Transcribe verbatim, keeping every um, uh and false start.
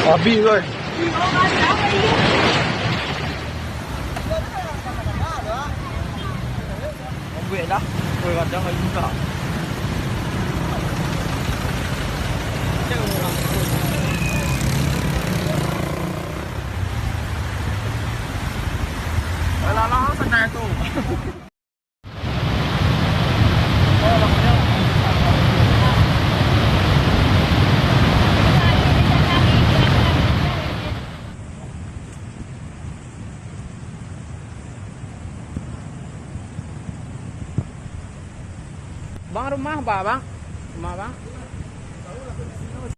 Babi kau. Buek dah. Kau kadang lagi buka. Alah, lah, santai tu. Bang, rumah, Bang? Rumah, Bang?